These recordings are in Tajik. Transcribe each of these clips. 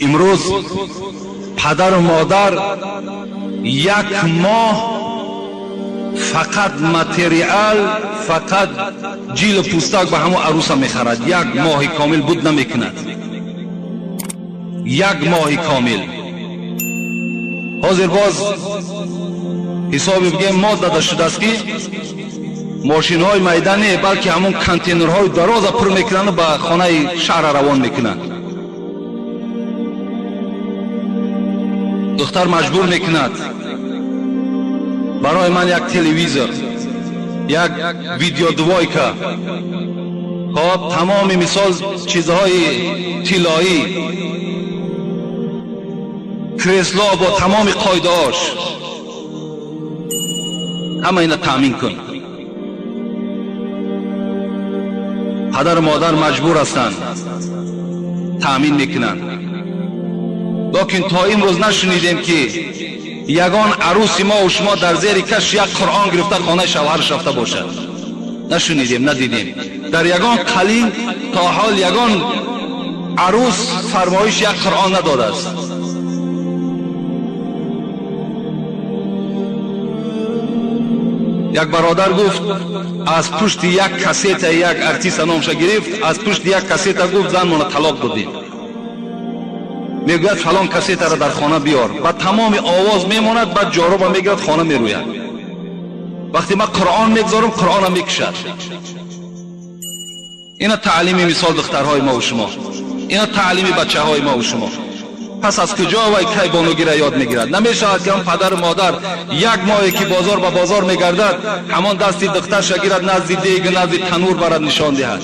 Имрӯз падару модар як моҳ фақат материал, фақат ҷилу пӯстак ба ҳамон арӯса мехарад. Як моҳи комил буд намекунад. Як моҳи комил. Ҳозир боз ҳисоби бигем мо дада шудааст, ки мошинҳои майда не, балки ҳамон контейнерҳои дароза пур мекунанду ба хонаи шаҳра равон мекунанд. Духтар маҷбур мекунад: барои ман як телевизор, як видеодвойка, хоб, тамоми мисол чизҳои тиллоӣ, кресло бо тамоми қоидаош, ҳама ина таъмин кун. Падару модар маҷбур ҳастанд, таъмин мекунанд. Лекин то имрӯз нашунидем, ки ягон арӯси мо шумо дар зери каш як Қуръон гирифта хонаи шавҳараш рафта бошад. Нашунидем, надидем. Дар ягон қалин то ҳол ягон арӯс фармоиш як Қуръон надодааст. Як бародар гуфт, аз пушти як кассета, як артиста номша гирифт, аз пушти як кассета гуфт, занмона талоқ додем. Мегӯяд, фалон кассетаро дар хона биёр. Ба тамоми овоз мемонад, баъд ҷороба мегирад, хона мерӯяд. Вақте ман Қуръон мегузорам, Қуръонам мекушад. Ина таълими мисол духтарҳои мову шумо, ина таълими бачаҳои мову шумо. Пас аз куҷо вай кай бонугира ёд мегирад? Намешавад, ки он падару модар як моҳе ки бозор ба бозор мегардад, ҳамон дасти духтарша гирад, назди дег, назди танур барад, нишон диҳад.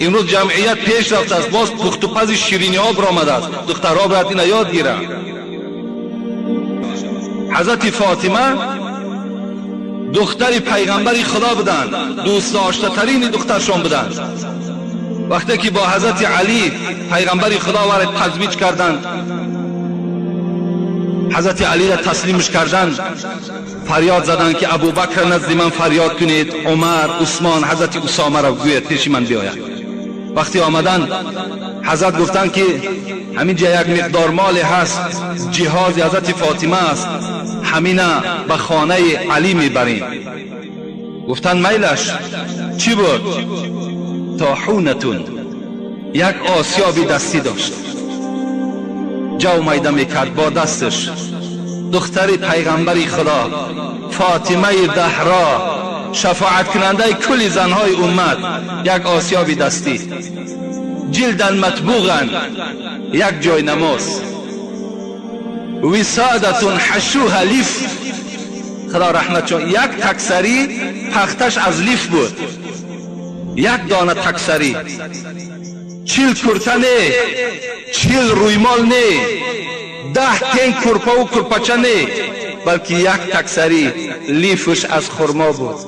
Имрӯз ҷамъият пеш рафтааст, боз пухтупази шириниҳо баромадааст. Духтарҳо бояд ина ёд гиранд. Ҳазрати Фотима духтари пайғамбари Худо буданд, дӯстдоштатарини духтаршон буданд. Вақте ки бо ҳазрати Алӣ пайғамбари Худо вара тазвиҷ карданд, ҳазрати Алиро таслимш карданд, фарёд заданд, ки Абубакр назди ман фарёд кунед, Умар, Усмон, ҳазрати Усомаро гӯяд пеши ман биёяд. Вақте омаданд, ҳазрат гуфтанд, ки ҳамин ҷа як миқдор моле ҳаст, ҷиҳози ҳазрати Фотима аст, ҳамина ба хонаи Алӣ мебарем. Гуфтанд, майлаш. Чӣ буд? Тоҳунатун, як осиёби дастӣ дошт, ҷав майда мекард бо дасташ. Духтари пайғамбари Худо Фотимаи Заҳро, шафоаткунандаи кулли занҳои уммат, як осиёби дастӣ, ҷилдан матбуған, як ҷой намоз, висодатун ҳашуҳа лиф, Худо раҳмат, чун як таксарӣ пахташ аз лиф буд, як дона таксарӣ, 40 курта не, 40 рӯймол не, 10 тен курпаву курпача не, балки як таксарӣ лифш аз хурмо буд.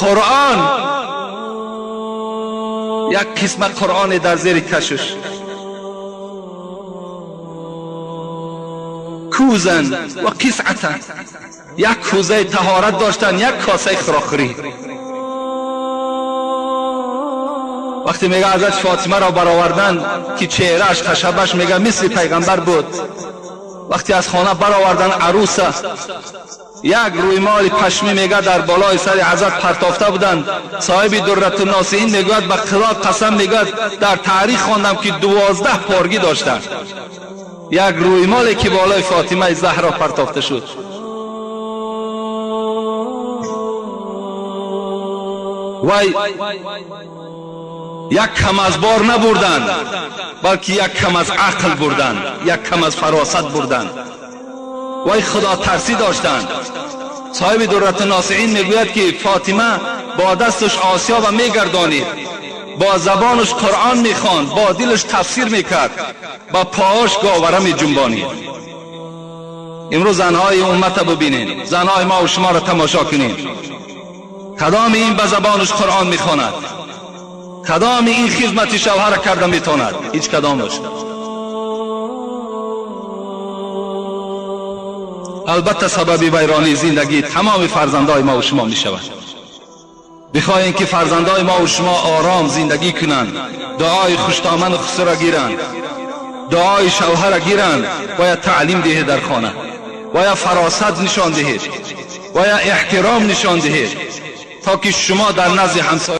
Қуръон, як қисма Қуръоне дар зери кашш, кӯзан ва қисъатан, як кӯзаи таҳорат доштанд, як косаи хӯрокхӯрӣ. Вақте мега ҳазрати Фотимаро бароварданд, ки чеҳрааш, хашабаш, мега, мисли пайғамбар буд. Вақте аз хона бароварданд арӯса, як рӯймоли пашмӣ, мега, дар болои сари ҳазрат партофта буданд. Соҳиби Дурратунносиин мегӯяд, ба Худо қасам, мегӯяд, дар таърих хондам, ки 12 поргӣ доштанд. Як рӯймоле ки болои Фотимаи Заҳро партофта шуд. Вай як кам аз бор набурданд, балки як кам аз ақл бурданд, як кам аз фаросат бурданд. Вай худотарсӣ доштанд. Соҳиби Дурратунносиин мегӯяд, ки Фотима бо дасташ осиёба мегардонид, бо забонаш Қуръон мехонд, бо дилаш тафсир мекард, ба поаш говара меҷунбонид. Имрӯз занҳои уммата бубинед, занҳои мо шуморо тамошо кунед. Кадоми ин ба забонаш Қуръон мехонад? Кадоми ин хизмати шавҳара карда метавонад? Ҳеҷ кадомаш. Албатта, сабаби вайронии зиндагии тамоми фарзандҳои мо шумо мешавад. Бихоҳем, ки фарзандои мо ва шумо ором зиндагӣ кунанд, дуои хуштоману хусура гиранд, дуои шавҳара гиранд, бояд таълим диҳед дар хона, бояд фаросат нишон диҳед, бояд эҳтиром нишон диҳед, то ки шумо дар назди ҳамсоя.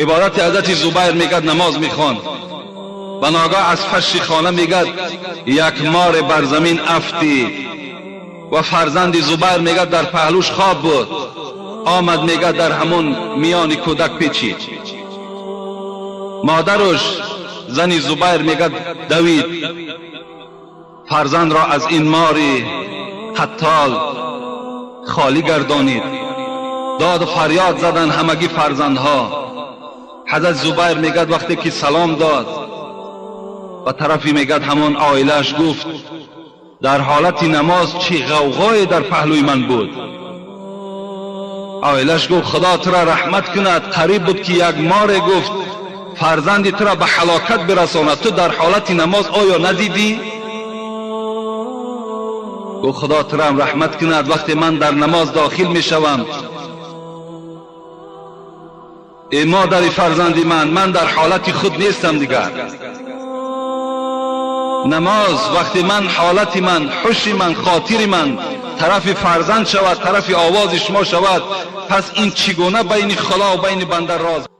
Иборати ҳазрати Зубайр мегӯяд, намоз мехонд ва ногаҳ аз фарши хона, мегӯяд, як море бар замин афтид ва фарзанди Зубайр, мегӯяд, дар паҳлӯш хоб буд, омад, мегӯяд, дар ҳамон миёни кӯдак печид. Модаруш, зани Зубайр, мегӯяд, давид, фарзандро аз ин мори қаттол холӣ гардонид. Доду фарёд задан ҳамагӣ фарзандҳо. Ҳазрат Зубайр, мегӯяд, вақте ки салом дод ба тарафи, мегӯяд, ҳамон оилааш, гуфт: «Дар ҳолати намоз чӣ ғавғое дар паҳлӯи ман буд?» Оилааш гуфт: «Худо тура раҳмат кунад, қариб буд, ки як море, гуфт, фарзанди тура ба ҳалокат бирасонад. Ту дар ҳолати намоз оё надидӣ?» Гуфт: «Худо турам раҳмат кунад, вақте ман дар намоз дохил мешавам, э модари фарзанди ман, ман дар ҳолати худ нестам дигар. Намоз вақте ман ҳолати ман, ҳуши ман, хотири ман тарафи фарзанд шавад, тарафи овози шумо шавад, пас ин чӣ гуна байни Худо ва байни банда роз?»